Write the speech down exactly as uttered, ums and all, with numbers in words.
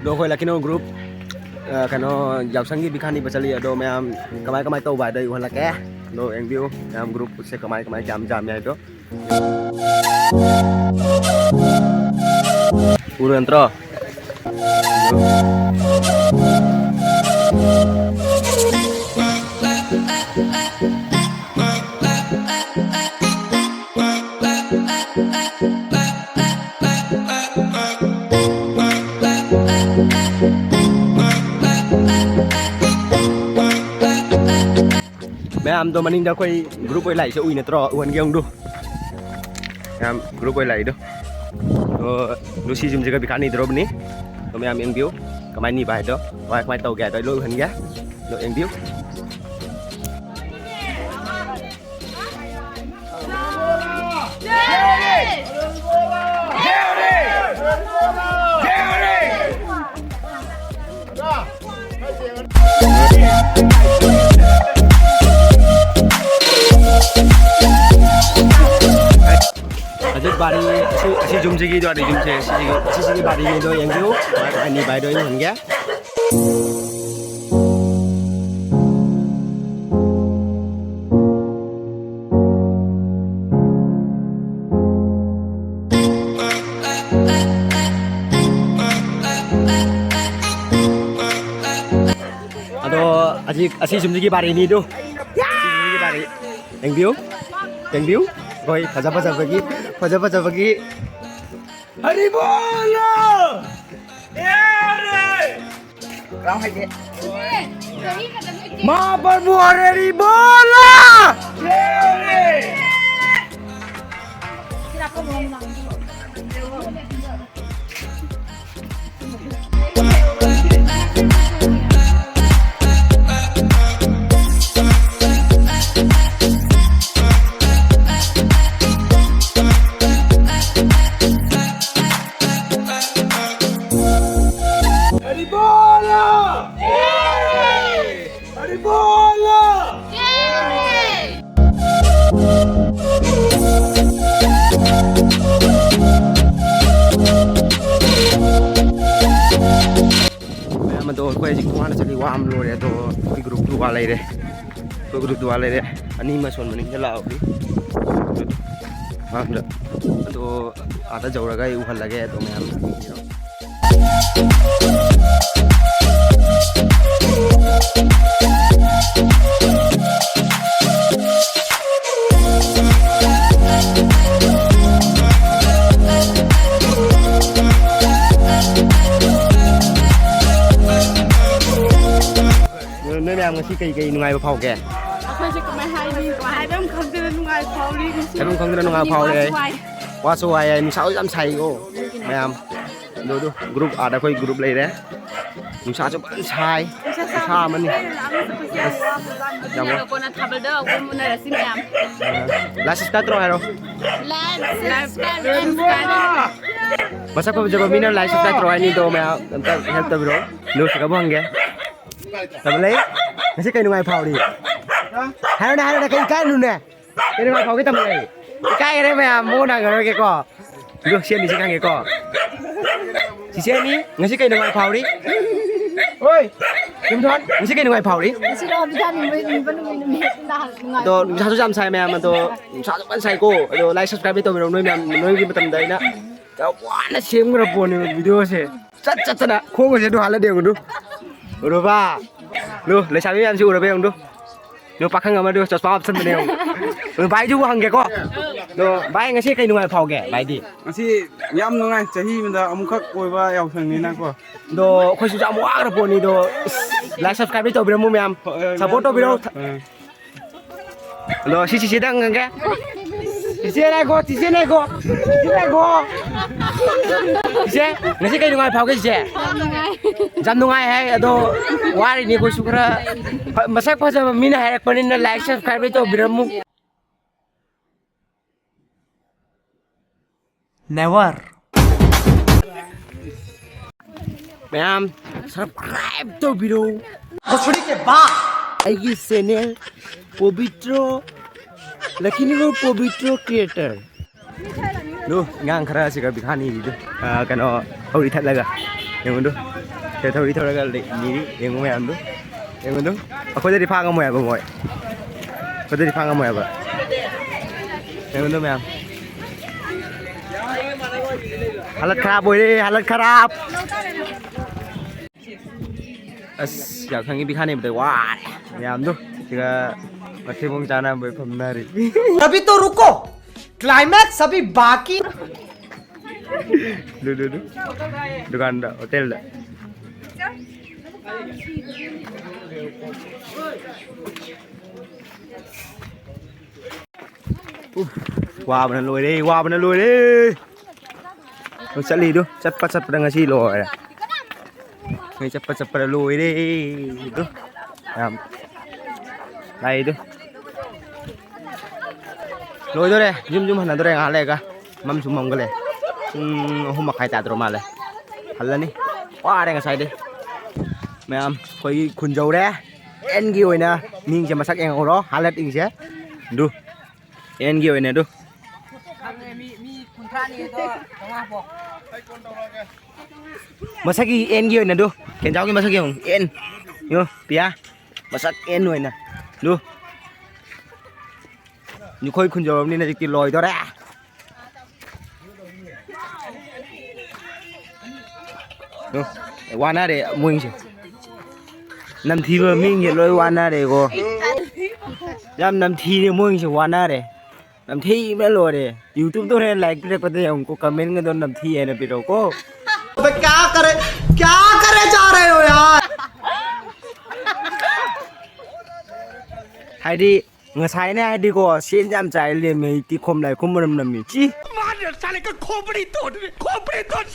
ꯑꯗꯣ ꯑꯩꯈꯣꯏ ꯂꯛꯀꯤꯅꯣ ꯒ꯭ꯔꯨꯞ, ꯑ, ꯀꯩꯅꯣ, ꯌꯥꯎꯁꯪꯒꯤ ꯕꯤꯈꯥꯅꯤꯕ ꯆꯠꯂꯤ꯫ ꯑꯗꯣ ꯃꯌꯥꯝ ꯀꯃꯥꯏ ꯀꯃꯥꯏ ꯇꯧꯕ ꯍꯥꯏꯗꯣ ꯑꯩ ꯎꯍꯜꯂꯛꯀꯦ꯫ ꯑꯗꯣ ꯌꯦꯡꯕꯤꯌꯨ, ꯃꯌꯥꯝ ꯒ꯭ꯔꯨꯞꯁꯦ ꯀꯃꯥꯏ ꯀꯃꯥꯏ ꯀꯌꯥꯝ ꯌꯥꯝꯃꯤ ꯍꯥꯏꯗꯣ꯫ ꯎꯔꯨ ꯅꯠꯇ꯭ꯔꯣ? ꯃꯌꯥꯝꯗꯣ ꯃꯅꯤꯡꯗ ꯑꯩꯈꯣꯏ ꯒ꯭ꯔꯨꯞ ꯑꯣꯏ ꯂꯥꯛꯏꯁꯦ ꯎꯏ ꯅꯠꯇ꯭ꯔꯣ? ꯎꯍꯟꯒꯦ ꯑꯃꯨꯛꯇꯨ꯫ ꯃꯌꯥꯝ ꯒ꯭ꯔꯨꯞ ꯑꯣꯏ ꯂꯥꯛꯏꯗꯣ꯫ ꯑꯗꯣ ꯂꯨꯁꯤ ꯖꯨꯝꯁꯤꯒ ꯕꯤꯈꯥ ꯅꯤꯗꯧꯔꯕꯅꯤ꯫ ꯑꯗꯣ ꯃꯌꯥꯝ ꯌꯦꯡꯕꯤꯌꯨ꯫ ꯀꯃꯥꯏꯅ ꯅꯤꯕ ꯍꯥꯏꯗꯣ, ꯀꯃꯥꯏ ꯀꯃꯥꯏꯅ ꯇꯧꯒꯦ ꯍꯥꯏꯗꯣ ꯑꯩ ꯂꯣꯏ ꯎꯍꯟꯒꯦ꯫ ꯑꯗꯣ ꯌꯦꯡꯕꯤꯌꯨ꯫ ꯍꯧꯖꯤꯛ ꯕꯥꯔꯤ ꯑꯁꯤ, ꯑꯁꯤ ꯌꯨꯝꯁꯤꯒꯤ, ꯕꯥꯔꯤ ꯌꯨꯝꯁꯦ, ꯑꯁꯤꯁꯤꯒꯤ, ꯑꯁꯤꯁꯤꯒꯤ ꯕꯥꯔꯤꯅꯤꯗꯣ ꯌꯦꯡꯕꯤꯌꯨ꯫ ꯃꯥ ꯀꯃꯥꯏꯅ ꯅꯤꯕ ꯍꯥꯏꯗꯣ ꯑꯩ ꯎꯍꯟꯒꯦ꯫ ꯑꯗꯣ ꯍꯧꯖꯤꯛ ꯑꯁꯤ ꯌꯨꯝꯁꯤꯒꯤ ꯕꯥꯔꯤꯅꯤꯗꯣ꯫ ꯑꯁꯤ ꯌꯨꯝꯁꯤꯒꯤ ꯕꯥꯔꯤ꯫ ꯌꯦꯡꯕꯤꯌꯨ꯫ ꯌꯦꯡꯕꯤꯌꯨ꯫ ꯑꯩꯈꯣꯏ ꯐꯖ ꯐꯖꯕꯒꯤ, ꯐꯖ ꯐꯖꯕꯒꯤ ꯍꯔꯤꯕꯣꯂꯣ! ꯀꯅꯥꯝ ꯍꯩꯇꯦ꯫ ꯃꯍꯥꯄ꯭ꯔꯚꯨ ꯍꯔꯦꯔꯤ ꯕꯣꯂꯥ! ꯍꯔꯤꯕꯣꯂꯥ! ꯍꯔꯤꯕꯣꯂꯥ! ꯑꯗꯣ ꯑꯩꯈꯣꯏ ꯍꯧꯖꯤꯛ ꯋꯥꯅ ꯆꯠꯂꯤ, ꯋꯥ ꯑꯃ ꯂꯣꯏꯔꯦ꯫ ꯑꯗꯣ ꯑꯩꯈꯣꯏ ꯒ꯭ꯔꯨꯞꯇꯨ ꯋꯥ ꯂꯩꯔꯦ, ꯑꯩꯈꯣꯏ ꯒ꯭ꯔꯨꯞꯇꯨ ꯋꯥ ꯂꯩꯔꯦ꯫ ꯑꯅꯤ ꯑꯃ ꯁꯣꯟ ꯃꯅꯤꯡꯗ ꯂꯥꯛꯍꯧꯔꯤ꯫ ꯑꯗꯣ ꯑꯥꯗ ꯌꯧꯔꯒ ꯑꯩ ꯎꯍꯜꯂꯒꯦ꯫ ꯑꯗꯣ ꯃꯌꯥꯝ ꯅꯣꯏ ꯃꯌꯥꯝ ꯉꯁꯤ ꯀꯩ ꯀꯩ ꯅꯨꯡꯉꯥꯏꯕ ꯐꯥꯎꯒꯦ? ꯑꯩꯈꯣꯏꯁꯦ ꯀꯃꯥꯏ ꯍꯥꯏꯅꯤ? ꯀꯃꯥꯏ ꯍꯥꯏꯕ ꯑꯃ ꯈꯪꯗꯅ ꯅꯨꯡꯉꯥꯏ ꯐꯥꯎꯔꯤ ꯉꯁꯤ꯫ ꯍꯥꯏꯐꯝ ꯈꯪꯗꯅ ꯅꯨꯡꯉꯥꯏ ꯐꯥꯎꯔꯦ꯫ ꯋꯥꯁꯨ ꯋꯥꯏ꯫ ꯋꯥꯁꯨ ꯋꯥꯏ ꯍꯥꯏ, ꯅꯨꯡꯁꯥꯁꯨ ꯌꯥꯝ ꯁꯥꯏꯀꯣ ꯃꯌꯥꯝ꯫ ꯑꯗꯨ ꯑꯗꯨ ꯒ꯭ꯔꯨꯞ ꯑꯥꯗ ꯑꯩꯈꯣꯏ ꯒ꯭ꯔꯨꯞ ꯂꯩꯔꯦ꯫ ꯅꯨꯡꯁꯥꯁꯨ ꯐꯖꯅ ꯁꯥꯏ꯫ ꯅꯨꯡꯁꯥ ꯈꯨꯁꯥ ꯑꯃꯅꯤ꯫ ꯑꯁ, ꯌꯥꯝ ꯋꯥ- ꯀꯣꯟꯅ ꯊꯥꯕꯜꯗ ꯑꯃꯨꯛ ꯄꯨꯟꯅ ꯎꯅꯔꯁꯤ ꯃꯌꯥꯝ꯫ ꯂꯥꯏꯛ ꯁꯕꯁꯀ꯭ꯔꯥꯏꯕ ꯇꯧꯔꯣ ꯍꯥꯏꯔꯣ꯫ Like subscribe, subscribe. ꯃꯁꯛ ꯐꯖꯕ ꯃꯤꯅ ꯂꯥꯏꯛ ꯁꯕꯁꯀ꯭ꯔꯥꯏꯕ ꯇꯧꯔꯣ ꯍꯥꯏꯅꯤꯗꯣ ꯃꯌꯥꯝ ꯑꯝꯇ ꯍꯦꯜꯞ ꯇꯧꯕꯤꯔꯣ꯫ ꯅꯣꯏ ꯁꯤꯒꯕꯨ ꯍꯪꯒꯦ꯫ ꯇꯥꯃꯣ ꯂꯩ? ꯉꯁꯤ ꯀꯩ ꯅꯨꯡꯉꯥꯏ ꯐꯥꯎꯔꯤ? ꯍꯥꯏꯔꯣꯅꯦ, ꯍꯥꯏꯔꯣꯅꯦ, ꯀꯩ ꯏꯀꯥꯏꯅꯨꯅꯦ? ꯀꯩ ꯅꯨꯡꯉꯥꯏ ꯐꯥꯎꯒꯦ ꯇꯥꯃꯣ ꯂꯩ? ꯏꯀꯥꯏꯈ꯭ꯔꯦ ꯃꯌꯥꯝ, ꯃꯉꯣꯟꯗ ꯍꯪꯉꯔꯣꯏꯒꯦꯀꯣ꯫ ꯑꯗꯣ ꯁꯤ ꯑꯅꯤꯁꯤ ꯈꯪꯉꯦꯀꯣ꯫ ꯆꯤꯆꯦ ꯑꯅꯤ, ꯉꯁꯤ ꯀꯩ ꯅꯨꯡꯉꯥꯏ ꯐꯥꯎꯔꯤ? ꯍꯣꯏ, ꯀꯤꯝꯊꯣꯟ, ꯉꯁꯤ ꯀꯩ ꯅꯨꯡꯉꯥꯏ ꯐꯥꯎꯔꯤ? ꯉꯁꯤꯗꯣ ꯍꯧꯖꯤꯛꯀꯥꯟ ꯅꯨꯃꯤꯠ, ꯅꯨꯃꯤꯠ, ꯅꯨꯃꯤꯠ, ꯅꯨꯃꯤꯠ ꯅꯨꯡꯉꯥꯏ꯫ ꯑꯗꯣ ꯅꯨꯡꯁꯥꯁꯨ ꯌꯥꯝ ꯁꯥꯏ ꯃꯌꯥꯝ, ꯑꯗꯣ ꯅꯨꯡꯁꯥꯁꯨ ꯐꯖꯅ ꯁꯥꯏꯀꯣ꯫ ꯑꯗꯣ ꯂꯥꯏꯛ ꯁꯕꯁꯀ꯭ꯔꯥꯏꯕ ꯇꯧꯕꯤꯔꯣ ꯅꯣꯏ ꯃꯌꯥꯝ, ꯅꯣꯏꯒꯤ ꯃꯇꯝꯗ ꯑꯩꯅ ꯌꯥꯝ ꯋꯥꯅ ꯁꯦꯝꯈ꯭ꯔ ꯄꯣꯠꯅꯦꯕ ꯚꯤꯗꯤꯑꯣꯁꯦ꯫ ꯆꯠ ꯆꯠꯇꯅ ꯈꯣꯡꯒꯁꯦ ꯑꯗꯨ ꯍꯥꯜꯂꯗꯤ ꯌꯦꯡꯉꯨꯗꯨ꯫ ꯎꯔꯕ? ꯂꯨ, ꯂꯩꯁꯥꯕꯤ ꯃꯌꯥꯝꯁꯤ ꯎꯔꯕ ꯌꯦꯡꯉꯨꯗꯨ꯫ ꯂꯨ, ꯄꯥꯈꯪ ꯑꯃꯗꯨ ꯆꯁꯃꯥ ꯍꯥꯞꯆꯟꯕꯅꯦ ꯌꯦꯡꯉꯨ꯫ ꯂꯨ, ꯚꯥꯏꯗꯨꯕꯨ ꯍꯪꯒꯦꯀꯣ꯫ ꯂꯨ, ꯚꯥꯏ ꯉꯁꯤ ꯀꯩ ꯅꯨꯡꯉꯥꯏ ꯐꯥꯎꯒꯦ ꯚꯥꯏꯗꯤ? ꯉꯁꯤ ꯌꯥꯝ ꯅꯨꯡꯉꯥꯏ, ꯆꯍꯤ ꯑꯃꯗ ꯑꯃꯨꯛꯈꯛ ꯑꯣꯏꯕ ꯌꯥꯎꯁꯪꯅꯤꯅꯀꯣ꯫ ꯑꯗꯣ ꯑꯩꯈꯣꯏꯁꯨ ꯌꯥꯝ ꯋꯥꯈ꯭ꯔ ꯄꯣꯠꯅꯤ꯫ ꯑꯗꯣ ꯂꯥꯏꯛ ꯁꯕꯁꯀ꯭ꯔꯥꯏꯕ ꯇꯧꯕꯤꯔꯝꯃꯨ ꯃꯌꯥꯝ, ꯁꯞꯄꯣꯔꯠ ꯇꯧꯕꯤꯔꯣ꯫ ꯑ꯫ ꯑꯗꯣ ꯁꯤ ꯆꯤꯆꯦꯗ ꯍꯪꯉꯒꯦ꯫ ꯆꯤꯆꯦ ꯉꯥꯏꯈꯣ, ꯆꯤꯆꯦ ꯉꯥꯏꯈꯣ, ꯆꯤꯆꯦ ꯉꯥꯏꯈꯣ꯫ ꯆꯤꯆꯦ, ꯉꯁꯤ ꯀꯩ ꯅꯨꯡꯉꯥꯏ ꯐꯥꯎꯒꯦ ꯆꯤꯆꯦ? ꯌꯥꯝ ꯅꯨꯡꯉꯥꯏ꯫ ꯌꯥꯝ ꯅꯨꯡꯉꯥꯏ ꯍꯥꯏ꯫ ꯑꯗꯣ ꯋꯥꯔꯤꯅꯤ ꯑꯩꯈꯣꯏꯁꯨ ꯈꯔ꯫ ꯃꯁꯛ ꯐꯖꯕ ꯃꯤꯅ ꯍꯥꯏꯔꯛꯄꯅꯤꯅ ꯂꯥꯏꯛ ꯁꯕꯁꯀ꯭ꯔꯥꯏꯕ ꯇꯧꯕꯤꯔꯝꯃꯨ꯫ Never. ꯃꯌꯥꯝ ꯁꯕꯁꯀ꯭ꯔꯥꯏꯕ ꯇꯧꯕꯤꯔꯣ꯫ ꯚꯣꯁꯄꯨꯔꯤ ꯀꯦ ꯕꯥ꯫ ꯑꯩꯒꯤ ꯆꯦꯅꯦꯜ ꯄꯣꯕꯤꯇ꯭ꯔꯣ, ꯂꯛꯈꯤꯅꯤꯒꯣ ꯄꯣꯕꯤꯇ꯭ꯔꯣ ꯀ꯭ꯔꯤꯌꯦꯇꯔ꯫ ꯗꯨ, ꯑꯉꯥꯡ ꯈꯔ ꯑꯁꯤꯒ ꯕꯤꯈꯥꯅꯤꯒꯤꯗꯨ, ꯑ, ꯀꯩꯅꯣ, ꯍꯧꯔꯤ ꯊꯠꯂꯒ ꯌꯦꯡꯉꯨꯗꯨ꯫ ꯁꯦ ꯊꯧꯔꯤ ꯊꯧꯔꯒ ꯂꯩ-, ꯃꯤꯔꯤ ꯌꯦꯡꯉꯨ ꯃꯌꯥꯝꯗꯣ꯫ ꯌꯦꯡꯉꯨꯗꯣ꯫ ꯑꯩꯈꯣꯏꯗꯗꯤ ꯐꯥ ꯉꯝꯃꯣꯏ ꯍꯥꯏꯕ ꯃꯣꯏ꯫ ꯑꯩꯈꯣꯏꯗꯗꯤ ꯐꯥ ꯉꯝꯃꯣꯏ ꯍꯥꯏꯕ꯫ ꯌꯦꯡꯉꯨꯗꯣ ꯃꯌꯥꯝ꯫ ꯍꯥꯂꯠ ꯈꯔꯥꯞ ꯑꯣꯏꯔꯦ, ꯍꯥꯂꯠ ꯈꯔꯥꯞ꯫ ꯑꯁ, ꯌꯥꯎꯁꯪꯒꯤ ꯄꯤꯈꯥ ꯅꯤꯕꯗ ꯋꯥꯔꯦ ꯃꯌꯥꯝꯗꯣ꯫ ꯁꯤꯒ ꯃꯊꯤꯕꯣꯡ ꯆꯥꯅꯕꯩ ꯐꯝꯅꯔꯤ꯫ अभी तो रुको, क्लाइमैक्स अभी बाकी। ꯗꯨ, ꯗꯨ, ꯗꯨ꯫ ꯗꯨꯀꯥꯟꯗ, ꯍꯣꯇꯦꯜꯗ꯫ ꯎꯐ, ꯋꯥꯕꯅ ꯂꯣꯏꯔꯦ, ꯋꯥꯕꯅ ꯂꯣꯏꯔꯦ꯫ ꯆꯠꯂꯤꯗꯨ, ꯆꯠꯄ ꯆꯠꯄꯗ ꯉꯁꯤ ꯂꯣꯏꯔꯦ꯫ ꯃꯤ ꯆꯠꯄ ꯆꯠꯄꯗ ꯂꯣꯏꯔꯦ꯫ ꯑꯗꯨ ꯌꯥꯝ ꯂꯥꯛꯏꯗꯨ꯫ ꯂꯣꯏꯗꯣꯔꯦ꯫ ꯌꯨꯝ, ꯌꯨꯝ ꯍꯟꯅꯗꯣꯔꯦ ꯉꯥꯏꯍꯥꯛ ꯂꯩꯔꯒ꯫ ꯃꯝꯁꯨ ꯃꯝꯒꯂꯦ꯫ ꯄꯨꯡ ꯑꯍꯨꯝ ꯃꯈꯥꯏ ꯇꯥꯗ꯭ꯔꯣ ꯃꯥꯜꯂꯦ꯫ ꯍꯜꯂꯅꯤ꯫ ꯋꯥꯔꯦ ꯉꯁꯥꯏꯗꯩ꯫ ꯃꯌꯥꯝ ꯑꯩꯈꯣꯏꯒꯤ ꯈꯨꯟ ꯌꯧꯔꯦ꯫ ꯑꯦꯟꯒꯤ ꯑꯣꯏꯅ ꯃꯤꯡꯁꯦ ꯃꯁꯛ ꯌꯦꯡꯍꯧꯔꯣ꯫ ꯍꯥꯂꯠ ꯏꯪꯁꯦ꯫ ꯑꯗꯨ꯫ ꯑꯦꯟꯒꯤ ꯑꯣꯏꯅ ꯑꯗꯨ꯫ ꯃꯤ, ꯃꯤ ꯀꯨꯟꯊ꯭ꯔꯥꯅꯤ ꯑꯗꯣ ꯆꯥꯝꯃꯉꯥ ꯍꯥꯞꯄꯣ꯫ ꯃꯁꯛꯀꯤ ꯑꯦꯟꯒꯤ ꯑꯣꯏꯅ ꯑꯗꯨ꯫ ꯀꯦꯟꯖꯥꯎꯒꯤ ꯃꯁꯛ ꯌꯦꯡꯉꯨ꯫ ꯑꯦꯟ꯫ ꯌꯦꯡꯉꯨ, ꯄꯤꯌꯥ꯫ ꯃꯁꯛ ꯑꯦꯟ ꯑꯣꯏꯅ꯫ ꯑꯗꯨ꯫ ꯅꯈꯣꯏ ꯈꯨꯟ ꯌꯧꯔꯕꯅꯤꯅ ꯍꯧꯖꯤꯛꯇꯤ ꯂꯣꯏꯗꯣꯔꯦ꯫ ꯑꯣ, ꯋꯥꯅꯔꯦ ꯃꯣꯏꯁꯦ꯫ ꯅꯝꯊꯤꯕ ꯃꯤꯁꯦ ꯂꯣꯏ ꯋꯥꯅꯔꯦꯀꯣ꯫ ꯌꯥꯝ ꯅꯝꯊꯤꯔꯦ ꯃꯣꯏꯁꯦ, ꯋꯥꯅꯔꯦ꯫ ꯅꯝꯊꯤꯕꯅ ꯂꯣꯏꯔꯦ꯫ YouTube ꯇ ꯍꯣꯔꯦꯟ like ꯄꯤꯔꯛꯄꯗ ꯌꯦꯡꯉꯨꯀꯣ, comment ꯒꯗꯣ ꯅꯝꯊꯤ ꯍꯥꯏꯅ ꯄꯤꯔꯛꯎꯀꯣ꯫ अबे क्या करे, क्या करे जा रहे हो यार? ꯍꯥꯏꯗꯤ ꯉꯁꯥꯏꯅ ꯍꯥꯏꯗꯤꯀꯣ, ꯁꯦꯟ ꯌꯥꯝ ꯆꯥꯏ ꯂꯦꯝꯃꯦ, ꯇꯤꯈꯣꯝ ꯂꯥꯏꯈꯣꯝ ꯃꯔꯝ ꯅꯝꯃꯤ꯫ ꯆꯤ꯫ ꯃꯥꯅ ꯆꯥꯂꯦ ꯀ ꯈꯣꯕ꯭ꯔꯤ ꯇꯣꯠ, ꯈꯣꯕ꯭ꯔꯤ ꯇꯣꯠ꯫